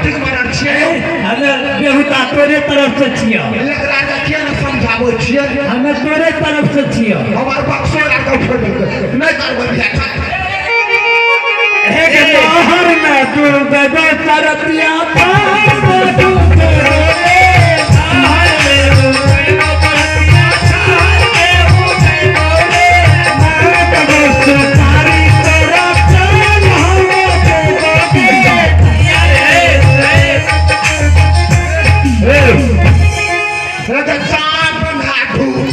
बराती के मरल छियै। हमे बेहुता तोरे तरफ से छियो। एकरा के किया ने समझाबै छियै? हमे तोरे तरफ से छियो। हमर बक्सो आर के उठेबै नहि करबै बियाह। एक बाहर में डूबे सरतिया पार में डूबे बाहर में डूबे सरतिया पार में डूबे मर्द सुपारी तोरा प्रेम हवे देबे। रे चार बंधा ढूंढ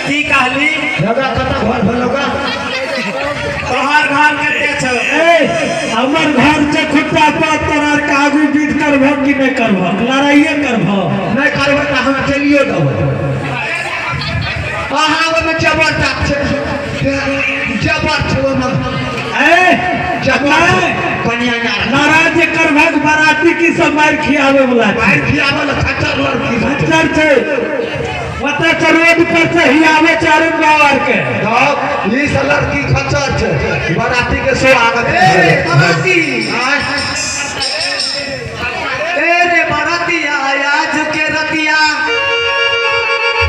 की कहली? लगा कता घर भेलौ गा? तोहर घर कते छौ? ए, हमर घर से खुट्टा पर तोरा के आगू बीत करबह कि नहि करबह? लड़ाइए करबह। नहि करबै तऽ हम चलियो देबै। अहाँ ओहिमे जबर ताप छै, जबर छै ओहिमे। ए, जबर नहि। कनिया नाराज जे करबहक बराती की सब मारि खियाबै वाला छै। मारि खियाबै लए खच्चर लड़की सब छै। खच्चर छै। ओतऽ से रोड पर से ही आबै छै अरुण बाबा के। तब ई सब लड़की खच्चर छै, बराती के स्वागत। ए बराती, आँय। ए रे बरातिया आज के रतिया,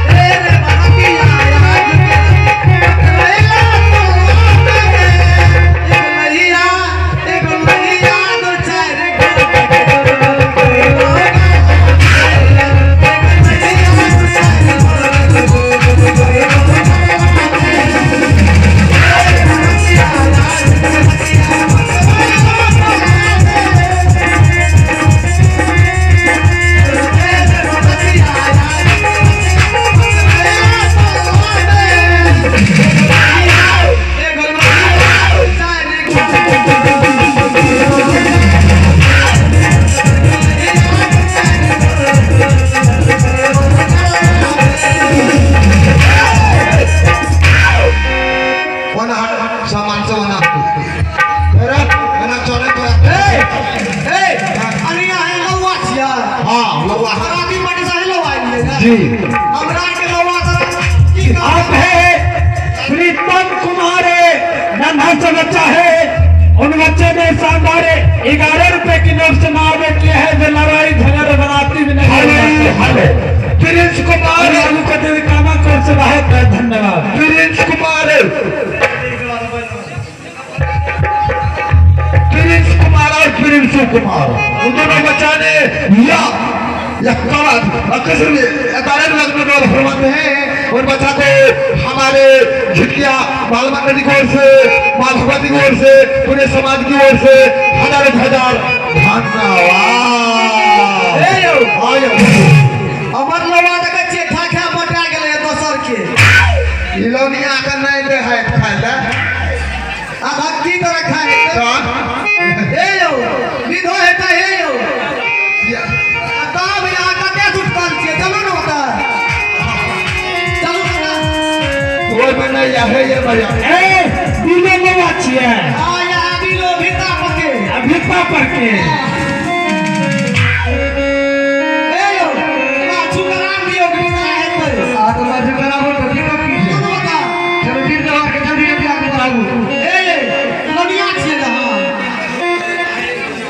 ए रे बरातिया आज के रतिया, एक नैया, एक नैया, दो चार गो। ओना सामान सब ओना अरे ओना चले तोरा। ए अनिया है लौवा छियै? हाँ, लौवा। बराती पार्टी से लौवा आइलियै ने? जी। हमरा के लौवा तोरा की कहब? आप है प्रीतम कुमार है, नन्हा सा बच्चा है, उन बच्चे ने शानदार 11 रुपए की नोट से नाम किया है जो लड़ाई झगड़ बराती में नहीं। हेलो हेलो प्रिंस कुमार बाबू को देवी कामा कोर से बहुत बहुत धन्यवाद। प्रिंस कुमार, प्रिंस कुमार और प्रिंसू कुमार, उन दोनों बच्चा ने या 11 लगने फरमाते हैं। और बच्चा को हमारे झिटकिया बाल मंडली की ओर से, माँ भगवती की ओर से, पूरे समाज की ओर से हजारों हजार धन्यवाद। ए यौ। हाँ यौ। हमर लौवा देखै छियै खा खा मोटा गेलै दोसर के। इलोनिया के नहीं दे है खाय ले। आब की तरह खाय हेतै? तहन? हे यौ विधो हेतै। हे यौ, तब यहाँ कते सुटकल छियै? चलू ने ओतऽ चलू ने। ओहिमे नहीं है ये भैया। ए बिलो लौवा छियै? हाँ, यहाँ बिलो भीता पके। अभिपा पर के। हे यौ, माछू कराम दियौ कि विधा हेतै? आ तो माछू कराबो तो दिक्कत की छै? चलू ने ओतऽ। चलो दिन दवा के जल्दी जल्दी आगू बढ़ाबू। ए लौनिया छियै ने? हाँ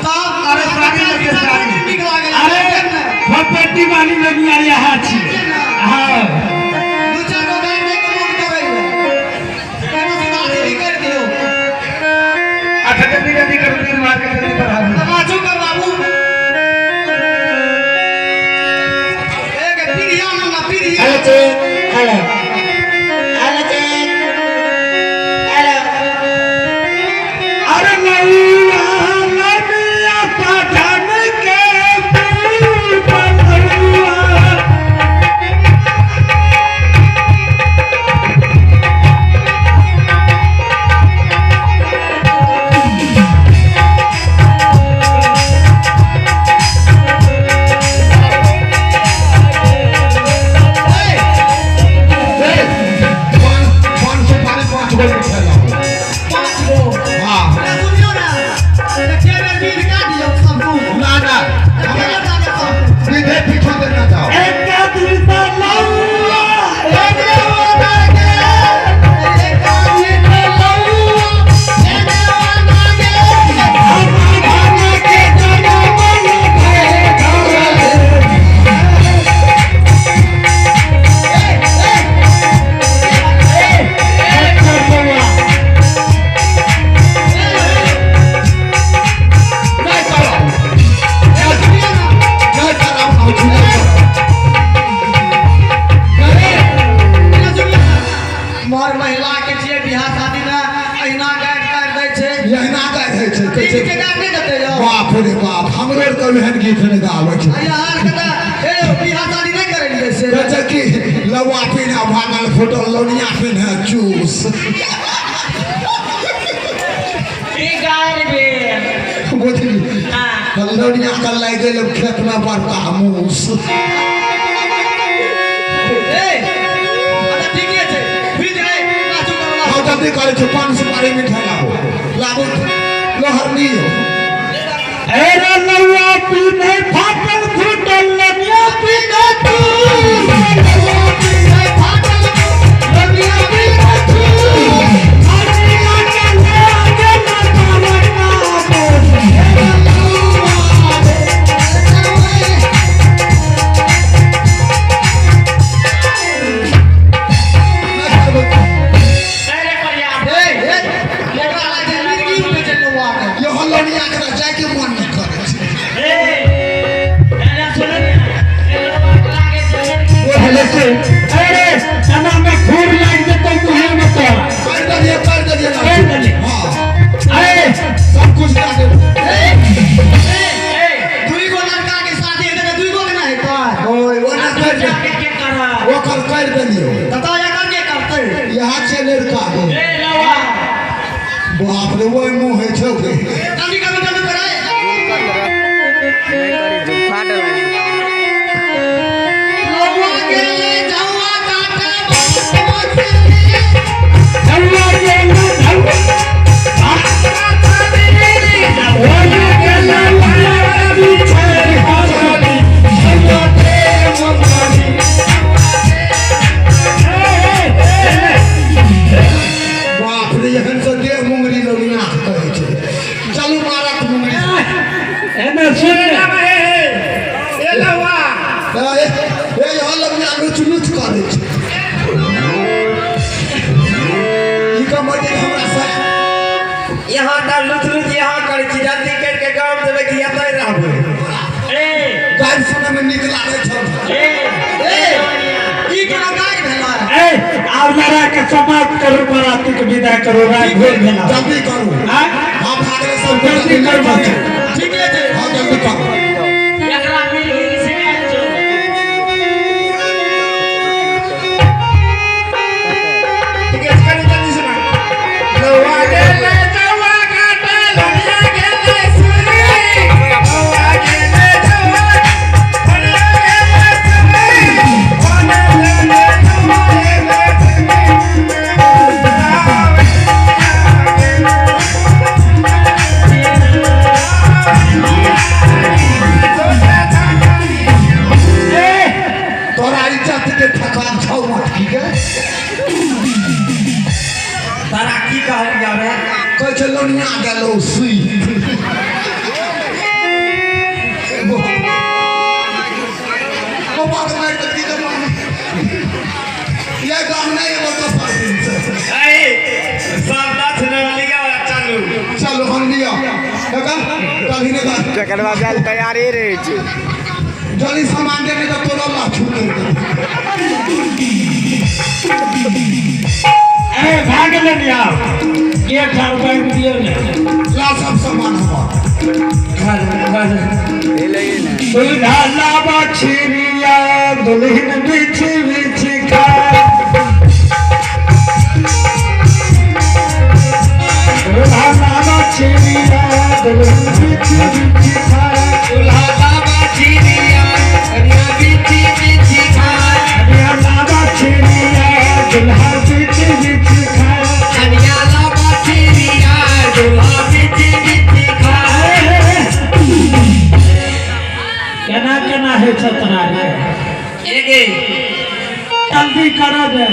तब। अरे साड़ी लगे, साड़ी। नीक लागल। अरे फपेटी वाली लगिया यहाँ छियै। हाँ। दू चार गो गारि दै के मोन करैया। केना सुधारी करि दियौ। अच्छा, जल्दी जल्दी करू, दिन मार के जल्दी बढ़ाबू। तमाचू करबाबू। एक पीढ़िया ना पीढ़िया। Hello check, hello hello check, hello. अरे नैया लगिया साधन के पूत लौआ। अहिना गाड़ि ताड़ि दै छै। एहिना गाड़ि होइ छै, कहै छै के गाड़ि नहि देतै यौ। बाप रे बाप, हमरो आर के एहन गीत नहि गाबै छै। आ यहाँ आर के तऽ हे यौ बियाह शादी नहि करैलियै से। कहै छै कि लौआ पिन्ह भागल फुटल लौनिया पिन्ह चूस। ई गाड़ि भेल। बुझली? हाँ। लौनिया के लागि गेल खेत में बड़का मूस। ए अच्छा ठीके छै, फिर जे नाचू करू। हाँ जल्दी करै छै, पान सुपारी मिठाई लाबो लाबो लोहर लियो। अरे लौआ पीने फाटल फूटल लौनिया पीने चूस। लौआ पीने फाटल लौनिया पीने चूस। हरिया के ले गेल बड़का मूस। हे लौआ रे। अरे परिया। ए ए एकरा लागै छै मिर्गी उठै छै लौआ के। यो लौनिया के जाय के मन नहि करै छै। ए अरे सुन ने, ए लौआ के लागै छै मिर्गी। हेलो से अरे एना में खूर लागि जेतौ मुँहे में तोरा। कर देलियै, कर देलियै। कर देलियै। हाँ अरे सब कुछ दए देबै। दुई गो लड़का के शादी हेतै तऽ दुई गो के ना हेतै? ओय ओना कर दे। के के करऽ? ओकर कर देलियौ। तऽ एकर के करतै? यहाँ छै लड़का। ए लौआ। बाप रे, ओहि मुँह होइ छौ गे। जल्दी करू, जल्दी करै। लौआ गेलै झौआ काटे बाप। झौआ गेल झौआ ओला गेल बिछै हसली झौआ प्रेम करी। बाप रे, एहन से देह मुंगरी लौनिया के कहै छै। चलू मारत मुंगरी। एने सुन। ए लौआ। ए ए यहाँ लौनिया लुच लुच करै छै। ई कमर हमरा से यहाँ तऽ लुच लुच यहाँ करै छी, जल्दी करि के गाम जेबै कि एतै रहबै? ए गारि सुनै में नीक लागै छौ। ए ए ई केना गाड़ि भेलै? ए आब लड़ा के समाप्त करू, बराती के विदा करू, रात भोर भेला। जल्दी करू। आँय? हाँ भागले सब। जल्दी करबा छै। ठीके छै। हाँ जल्दी करू। एकरा मिर्गी के शिकायत छौ। ठीक है, करू जल्दी सुना। लौआ गेलै झौआ काटे लौनिया गेलै सुई। लौआ गेलै झौआ लौनिया गेलै सुई। कोने लेने झौआ गेलै सुई। तोरा इज्जत के ठकान छौ मटकी के। तारा की कहलियै रे? कहै छै लौनिया गेलौ सुई। बौआ के मारि देलकै के मारि। ये गाम नहि एबो दोसर दिन से। ए सब नाच लिया, चलू। चलो हम लिअ काका कल ही ने बात। तकर बाद जाय तैयारे रहै छै। जल्दी सामान देने तऽ तोरा लाछू कर देबो। ए भाग ले आब एक हजार रुपया दियौ ने। ला सब सामान हमर। दुल्हा लाबा छिरिया दुल्हन बिछ बिछ खा। दुल्हा लाबा छिरिया दुल्हन बिछ बिछ खा। दुल्हा लाबा छिरिया कनिया बिछि बिछि खाय। कनिया लाबा छिरिया दुल्हा बिछ बिछ खा। कनिया लाबा छिरिया दुल्हा बिछि बिछि खाय। केना केना होइ छौ तोरा रे? एगे जल्दी करो दे।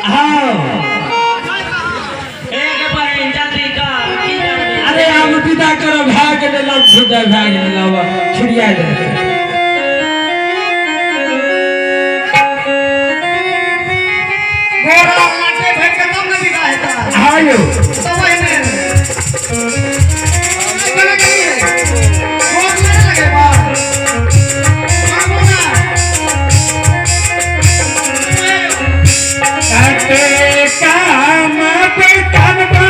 हाँ एक बहिन जल्दी कर, की करबै? अरे आब विदा करो, भए गेलै लव छुटा भए गेलै लव छिड़िया दे। गोरा लाटे भरि के तब ने विदा हेतै। हाँ यौ। तब ओहिने केना करियै? गोर नहि लगेबा? मानबो ना? कते काम पे कनबा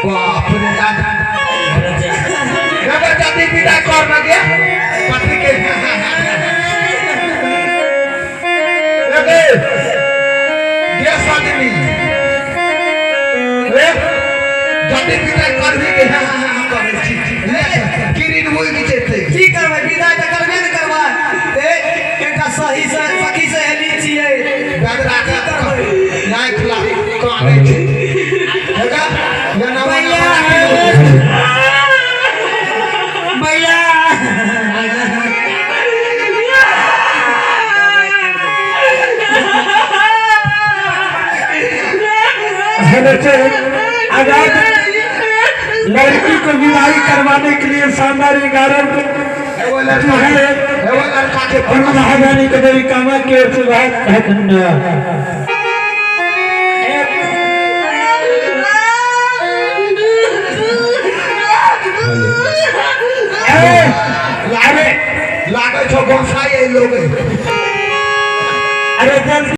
बाप रे दादा जल्दी विदा कर ना गया पति के रे गैस आदमी रे जल्दी विदा कर भी के हां हां हां करे छी ले किरिन होई के जेते की करबै विदा त करबे ने करबै ए एकटा सही से सखी सहेली छियै दादा का नाय खुला काने छै देखा भैया भैया अगर लड़की को विदाई करवाने के लिए शानदार 11 जो है महारानी के देवी कामा की ओर से बहुत बहुत धन्यवाद। अरे लागै छौ गोसाई लोग। अरे जल्दी।